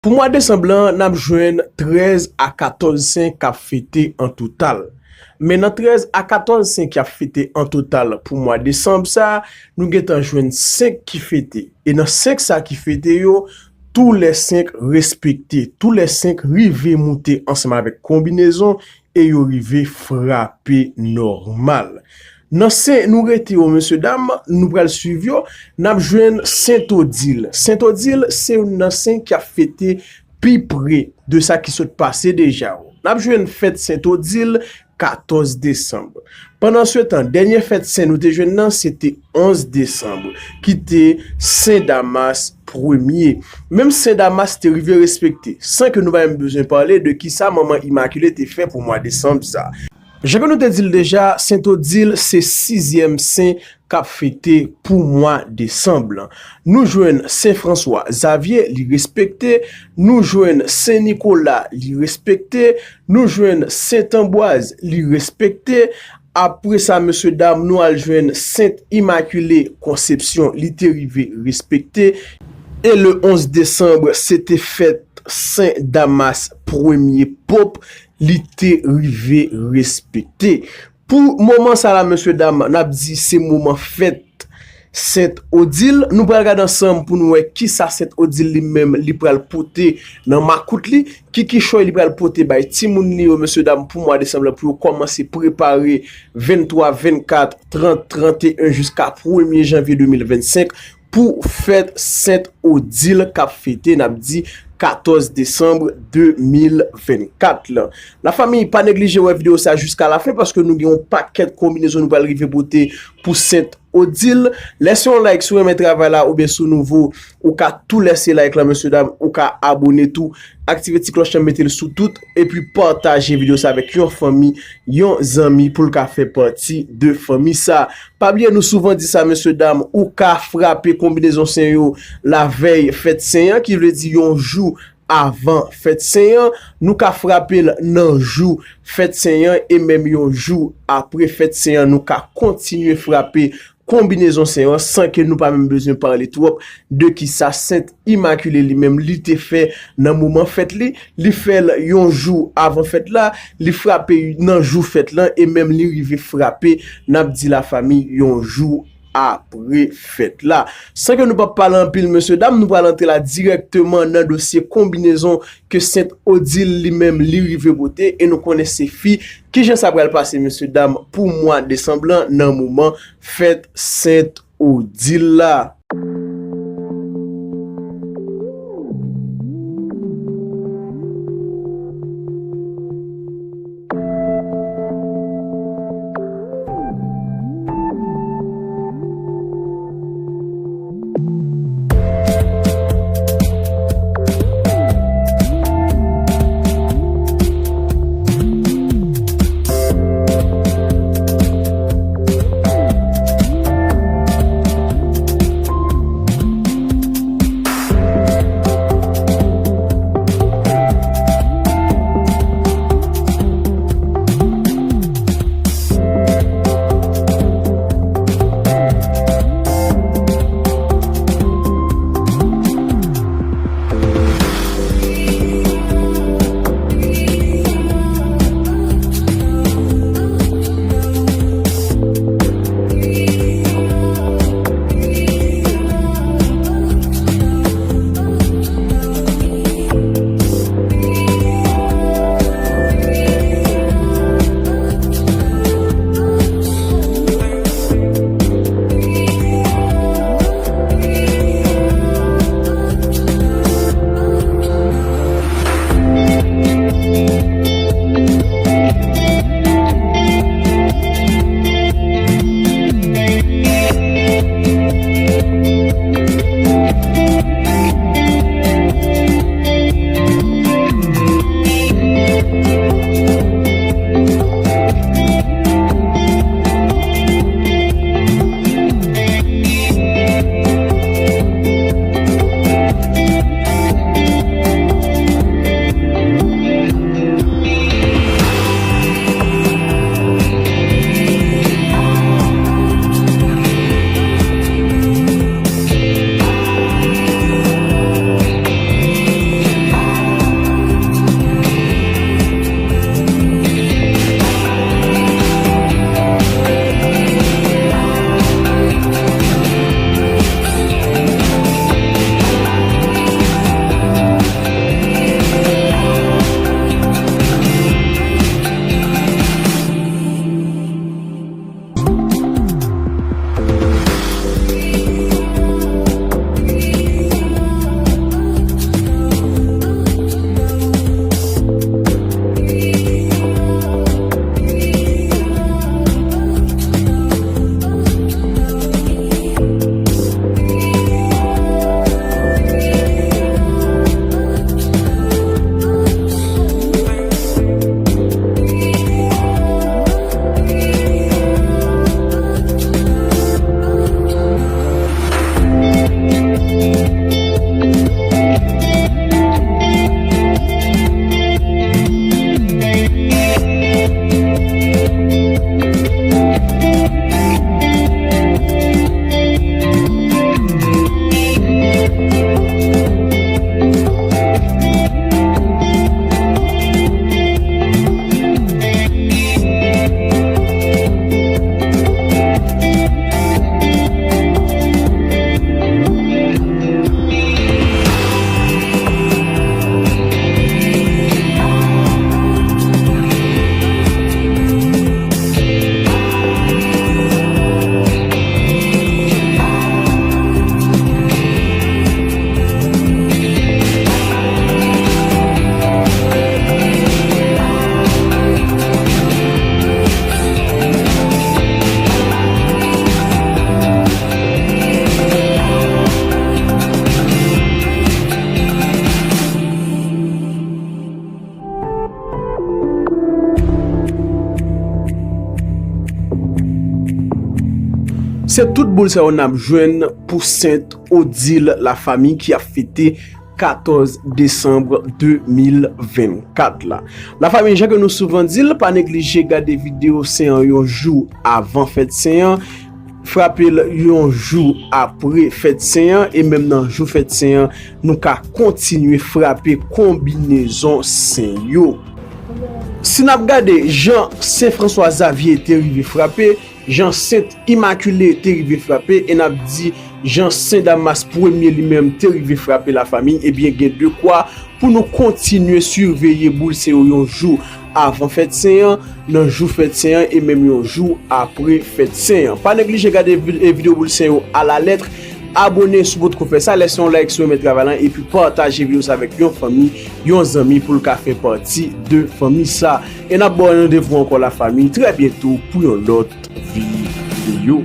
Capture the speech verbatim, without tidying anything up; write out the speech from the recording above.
Pou mwa desanm lan, n ap jwenn trèz a katòz sen k ap fete an total. Men nan trèz a katòz sen k ap fete an total pou mwa desanm sa, nou gentan jwenn senk ki fete. E nan senk sa ki fete yo, tou lè senk respekte, tou lè senk rive moute ansanm avèk konbinezon e yo rive frape nòmal. Nan sen nou rete yo, mesye dam, nou pral swiv yo, n ap jwenn Sentodil. Sentodil se youn nan sen k ap fete pi pre de sa ki sot pase deja yo. N ap jwenn fèt Sentodil katòz desanm. Pandansetan, dènye fèt sen nou te jwenn nan, se te onz desanm, ki te Sen Damas premye. Menm Sen Damas te rive respekte, san ke nou pa menm bezwen pale de kisa Manman Imakile te fè pou mwa desanm sa. Jan ke nou te di l deja, Sentodil se sizyèm sen k ap fete pou mwa desanm lan. Nou jwenn Sen Franswa Zavye, li respekte. Nou jwenn Sen Nikola, li respekte. Nou jwenn Sent Anbwaz, li respekte. Apre sa, mesye dam, nou al jwenn Sent Imakile Konsepsyon, li te rive respekte. E le onz desanm, se te fèt Sen Damas premye pop, li te rive respekte. Pou moman sa la, mesye dam, n ap di se moman fèt Sent Odil. Nou pral gade ansanm pou nou wè kisa Sent Odil li menm li pral pote nan makout li, ki kichòy li pral pote bay timoun li yo, mesye dam, pou mwa desanm lan, pou yo kòmanse prepare venntwa, vennkat, trant, tranteyen jiska premye janvye de mil vennsenk pou fèt Sent Odil k ap fete, n ap di, katòz desanm de mil vennkat lan. Lafanmi, pa neglije wè videyo sa jiska lafen, paske nou gen yon pakèt konbinezon nou pral rive pote pou Sent Odil. Lèse yon like si w renmen travay la, oubyen si w nouvo, ou ka tou lèse like lan, mesye dam, ou ka abone tou, aktive ti klòch lan, mete l sou tout, epi pataje videyo sa avèk yon fanmi, yon zanmi, pou l ka fè pati de fanmi sa. Pa bliye, nou souvan di sa, mesye dam, ou ka frape konbinezon sen yo lavèy fèt sen an, ki vle di yon jou avan fèt sen an, nou ka frape l nan jou fèt sen an, e menm yon jou apre fèt sen an, nou ka kontinye frape konbinezon sen an, san ke nou pa menm bezwen pale twòp de kisa Sent Imakile li menm li te fè nan moman fèt li. Li fè l yon jou avan fèt la, li frape nan jou fèt lan, e menm li rive frape, n ap di lafanmi, yon jou apre fèt la. San ke nou p ap pale anpil, mesye dam, nou pral antre la dirèkteman nan dosye konbinezon ke Sent Odil li menm li rive pote, e nou konnen se fi. Kijan sa pral pase, mesye dam, pou mwa desanm lan nan moman fèt Sent Odil la? Se tout boul sa yo n ap jwenn pou Sent Odil, lafanmi, ki ap fete katòz desanm de mil vennkat la. Lafanmi, jan ke nou souvan di l, pa neglije gade videyo Sen an yon jou avan fèt Sen an, frape l yon jou apre fèt Sen an, e menm nan jou fèt Sen an, nou ka kontinye frape konbinezon Sen yo. Si n ap gade jan Sen Franswa Zavye te rive frape, jan Sent Imakile te rive frape, e n ap di jan Sen Damas Premye li menm te rive frape, lafanmi, ebyen, gen dekwa pou nou kontinye siveye boul Sen yo yon jou avan fèt Sen an, nan jou fèt Sen an, e menm yon jou apre fèt Sen an. Pa neglije gade vi-, e videyo boul Sen yo alalèt. Abòne si w potko fè sa, lèse yon like si w renmen travay la, epi pataje videyo sa avèk yon fanmi, yon zanmi, pou l ka fè pati de fanmi sa. E n ap ba w randevou ankò, lafanmi, trè byento pou yon lòt videyo.